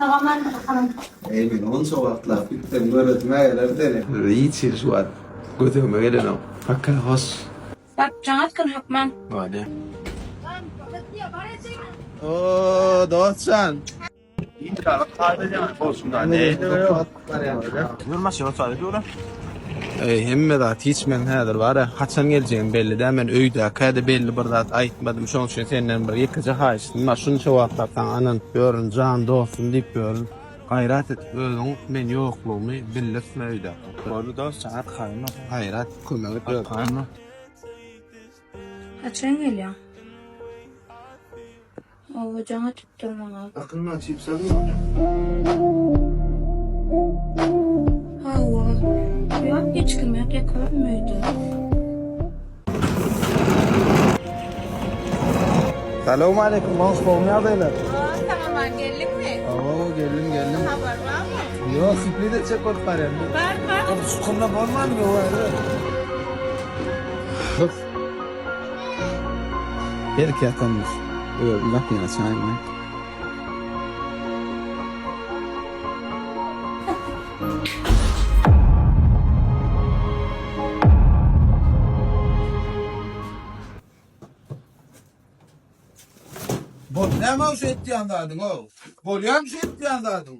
Salam bakalym. Eý men onça wagtlap gitdim göresim geler seni. Hiç hili şu wagt göz öňüme gelenok. Paka hoş. Bak jaň atgyn hökman. Bolýa. Oo dostjan. Eý hemme zat hiç men häzir bar-a haçan geljegim belli däl men öýdäkä-de belli bir zat aýtmadym şoň üçin senden bir ýekeje haýyştym bar şunça wagtlap saňa ynanyp ýörün jan dostum diýip ýörün gaýrat edip özüň men ýoklugymy bildirtme öýdäkä. Boldy dost jan arkaýyn ol. Gaýrat kömek et özüň. Arkaýyn ol. Haçan gelýäň? Oba jaň atyp dur maňa. Aklyna çips alma. Hawa. Ýok hiç kim ýok ýeke özüm öýde. Salowmaleýkim goňşy gowmy ýagdaýlar? Sag-aman geldiňmi? Hawa geldim geldim. Habar barmy? Ýok sürpriz etjek bolup barýan. Bar bar. Çukurla bolmanmy? Belki ýatandyr. Özüm gapyny açaýyn men. Bol, näme şu etýän zadyň-ow? Bolýamy şu etýän zadyň?